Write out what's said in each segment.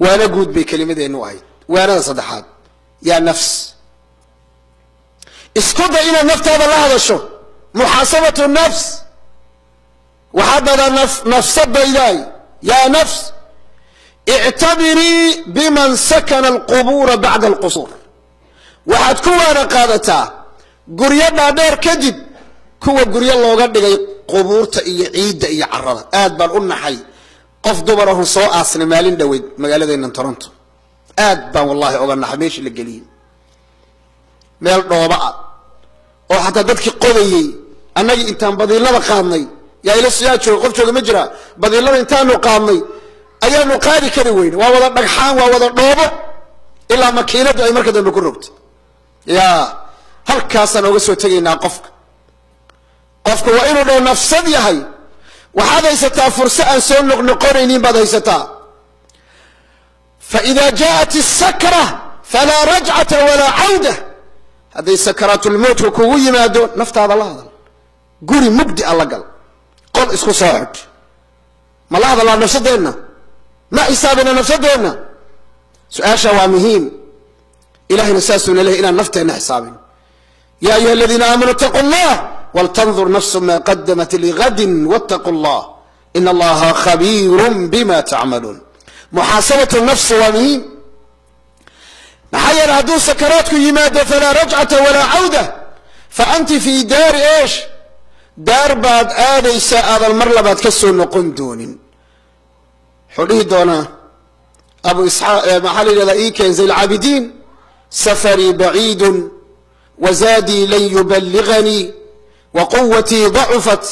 Waana guud bay kelimadeennu ahayd. Waanada saddexaad, yaa nafs, isku day inaad naftaada la hadasho. Muxaasabatu nafs. Waxaad dhahdaa nafsadaydaay, yaa nafs, ictabirii biman sakana alqubuura bacda alqusuur. Waxaad ku waana qaadataa guryo dhaadheer kadib kuwa guryo looga dhigay qubuurta iyo ciidda iyo carada. Aad baan u naxay qof dumarahun soo aasnay maalin dhoweyd magaaladeennan Toronto. Aad baan wallahi oga naxay meeshii la geliyey, meel dhooba ah oo xataa dadkii qodayey, annagii intaan badiilada qaadnay, yaa ila yaa jooga, qof jooga ma jira? Badiilada intaanu qaadnay ayaanu qaadi kari weyne. Waa wada dhagxaan, waa wada dhoobo, ilaa makiinadu ay marka dambe ku rogtay. Ya halkaasaan oga soo tegaynaa qofka. Qofka waa inuu dhow nafsad yahay. Waxaad haysataa furso aan soo noqnoqonaynin baad haysataa. Fa ida jaءat الsakra falaa rajcata walaa cawda. Hadday sakaraatulmowtka kugu yimaado, naftaada la hadal. Guri mugdi a la gal, qol isku soo xidh. Ma la hadalaa nafsadeenna? Ma xisaabina nafsadeenna? Su-aasha waa muhiim. Ilahayna saasuuna lehay inaan nafteenna xisaabin. Ya ayuha aladiina aamanuu itaquu allah waltandur nafsu ma qadamat ligadin wاtaquu allah in allaha khabiiru bima tacmaluun. Muxaasabatu nafsi waa muhiim. Maxaa yeele, hadduu sakaraadku yimaado, falaa rajcata walaa cawda. Fa anti fii daari eesh, daar baad aadaysaa aadan mar labaad ka soo noqon doonin. Wuxuu dhihi doonaa Abu Isxaaq, maxaa la yidhahdaa, ii keen Zayn alcaabidiin: safarii baciidun wazaadii lan yuballiganii waquwatii dacufat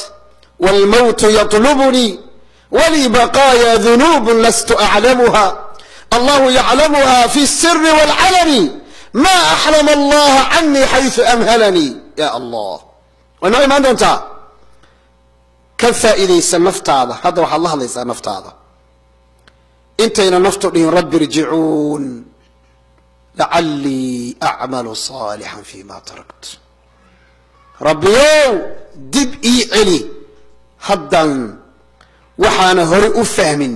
wاlmowtu yaطlubnii walii baqaaya dunuub lastu aclamuha, allahu yaclamuha fi الsiri wاlcalani, ma axlama allaha canii xayثu amhalanii. Ya Allah, way noo imaan doontaa. Ka faa'iidaysa naftaada. Hadda waxaad la hadlaysaa naftaada intayna naftu dhihin rabbi irjicuun lacallii acmalu saalixan fi ma tarakt. Rabbiyow, dib ii celi, haddaan waxaana hore u fahmin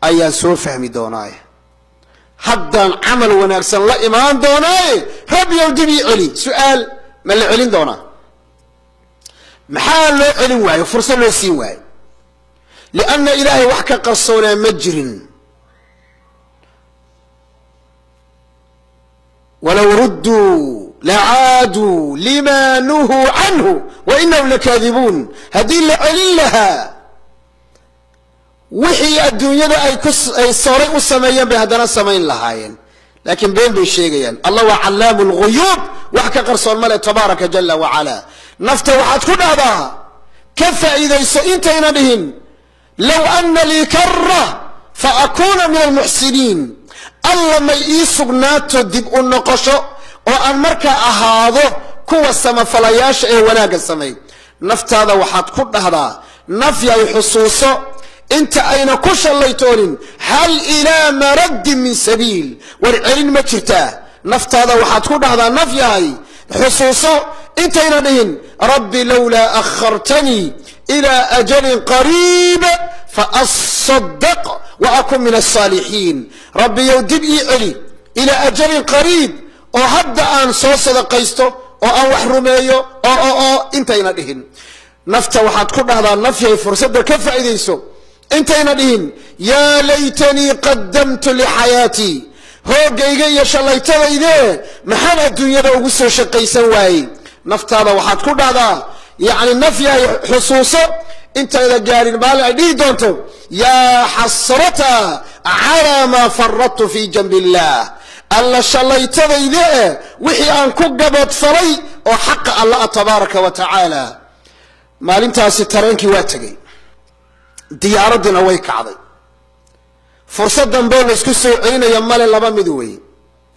ayaan soo fahmi doonaaye, haddaan camal wanaagsan la imaan doonaaye, rabbiyow dib ii celi. Su-aal: ma la celin doonaa? Maxaa loo celin waayo, fursad loo siin waayo? Lianna Ilaahay wax ka qarsoonaa ma jirin. Walow rudduu lacaaduu lima nuhuu canhu wa inahum lakaadibuun. Haddii la celin lahaa, wixii adduunyada ay kuay soray u sameeyeen bay haddana samayn lahaayeen, laakiin been bay sheegayaan. Allah waa callaamu lguyuub, wax ka qarsoon male, tabaaraka jala wacala. Nafta waxaad ku dhahdaa ka faa'iidayso intayna dhihin low ana lii kara fa akuuna min almuxsiniin. Alla may ii sugnaato dib u noqosho oo aan markaa ahaado kuwa samafalayaasha ee wanaagga samay. Naftaada waxaad ku dhahdaa, nafyay, xusuuso inta ayna ku shallaytoonin: hal ilaa maraddin min sabiil? War celin ma jirtaa? Naftaada waxaad ku dhahdaa, naf yahay, xusuuso intayna dhihin rabbi lowlaa akhartanii ilaa ajalin qariib faasadaq wa akun min alsaalixiin. Rabbiyow, dib ii celi ilaa ajalin qariib oo hadda aan soo sadaqaysto oo aan wax rumeeyo oo intayna dhihin. Nafta waxaad ku dhahdaa, nafyay, fursadda ka faa'iidayso intayna dhihin yaa laytanii qadamtu lixayaatii, hoogayga iyo shallaytadayde, maxaan adduunyada ugu soo shaqaysan waayey? Naftaada waxaad ku dhahdaa, yacni, nafyahay, xusuuso intayda gaarin maalin ay dhihi doonto yaa xasrata calaa maa faradtu fi janbi illaah. Alla shallaytadayde eh, wixii aan ku gabadfalay oo xaqa alla a tabaaraka wa tacaala. Maalintaasi tareenkii waa tegey, diyaaraddiina way kacday, fursad damboo laysku soo celinaya male. Laba mid wey,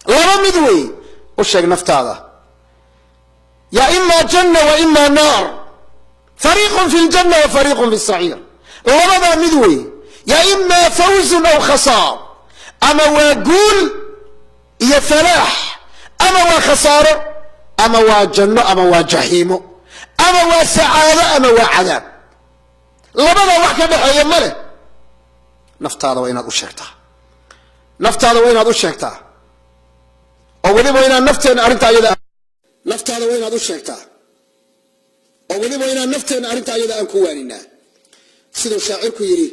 laba mid wey. U sheeg naftaada: yaa ima janna wa ima naar, fariiqun fi ljanna wa fariiqun fi saciir. Labadaa mid wey. Yaa ima fawzun aw khasaar, ama waa guul iyo falaax ama waa khasaaro, ama waa janno ama waa jaxiimo, ama waa sacaado ama waa cadaab. Labadaa wax ka dhexeeya ma leh. Naftaada waa inaad u sheegtaa. Naftaada waa inaad u sheegtaa, oo weliba inaan nafteena arrinta ayada, naftaada waa inaad u sheegtaa, oo weliba inaan nafteena arrinta ayada aan ku waaninaa. Siduu shaacirku yidhi: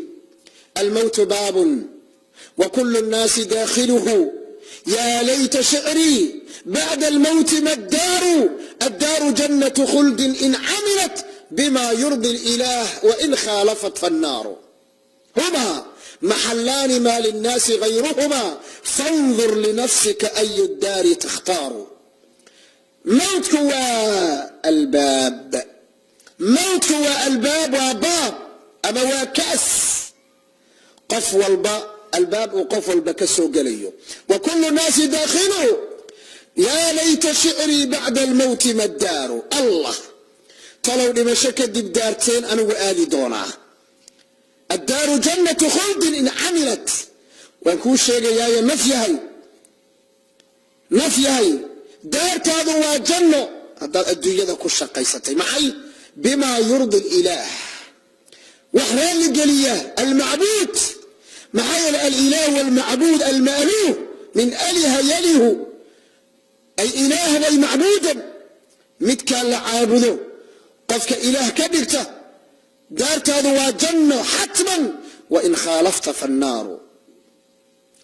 "Almowtu baabun wa kullu nnaasi daakhiluhu, yaa layta shicrii bacda almowti ma ddaaru. Addaaru jannatu khuldin in camilat bima yurdi alilaah, wain khaalafat fannaaru. Huma maxallaani ma linnaasi gayruhuma, fandur linafsika ayu daari takhtaaru." Mowtku waa albaab, mowtku waa albaab, waa baab ama waa ka's qof walba, albaab uu qof walba ka soo gelayo. Wa kullu naasi daakhilu, yaa layta shicrii bacda almowti ma ddaaru. Allah, talow dhimasho kadib daarteen anigu aadi doonaa? Addaaru jannatu khuldin in camilat. Waan kuu sheegayaaye, naf yahay, naf yahay, daartaadu waa janno haddaad adduunyada ku shaqaysatay. Maxay? Bimaa yurdi alilaah, wax raalli geliya almacbuud. Maxaa yeele, alilaah walmacbuud alma'luuh min aliha yalihu, ay ilaahan ay macbuudan, midkaa la caabudo. Qofka ilaah ka dhigta, daartaadu waa janno xatman. Wain khaalafta fannaaru,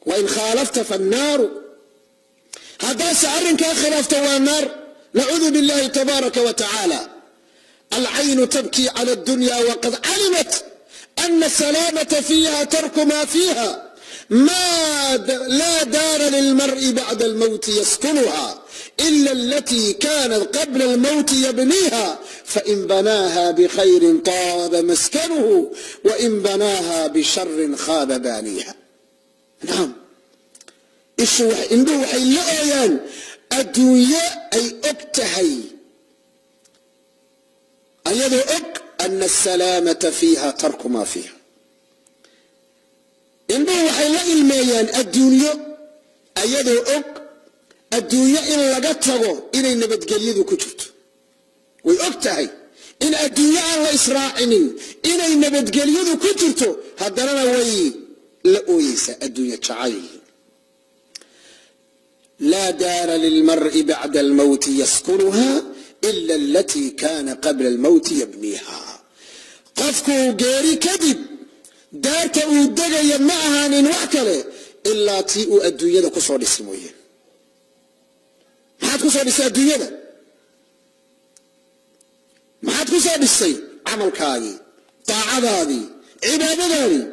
wain khaalafta fannaaru. Haddaase arrinkaa khilaafta, waa naar, nacuudu billahi tabaaraka wa tacaala. Alcaynu tabkii cala addunya waqad calimat ana asalaamata fiiha tarku ma fiiha. Ma laa daara lilmar'i bacda almowti yaskunuha ila alatii kanat qabla almowti yabniiha, fain banaaha bikhayrin taaba maskanuhu, wain banaaha bisharin khaaba baaniiha. Nacam, ishu, indhuhu waxay la ooyaan adduunyo ay og tahay, ayadoo og ana asalaamata fiiha tarku maa fiiha. Indhuhu waxay la ilmeeyaan adduunyo ayadoo og adduunyo in laga tago inay nabadgelyadu ku jirto. Way og tahay in adduunyo aan la israacinin inay nabadgelyadu ku jirto, haddanana way la ooyeysaa adduunyo jacayl. Laa daara lilmar'i bacda almowti yaskunuha ila alatii kana qabla almowti yabniiha. Qofkuu geeri kadib daarta uu degaya ma ahaanin wax kale ilaa tii uu adduunyada ku soo dhisi mooye. Maxaad ku soo dhisay adduunyada? Maxaad ku soo dhisay? Camalkaagii, daacadaadii, cibaadadaadii.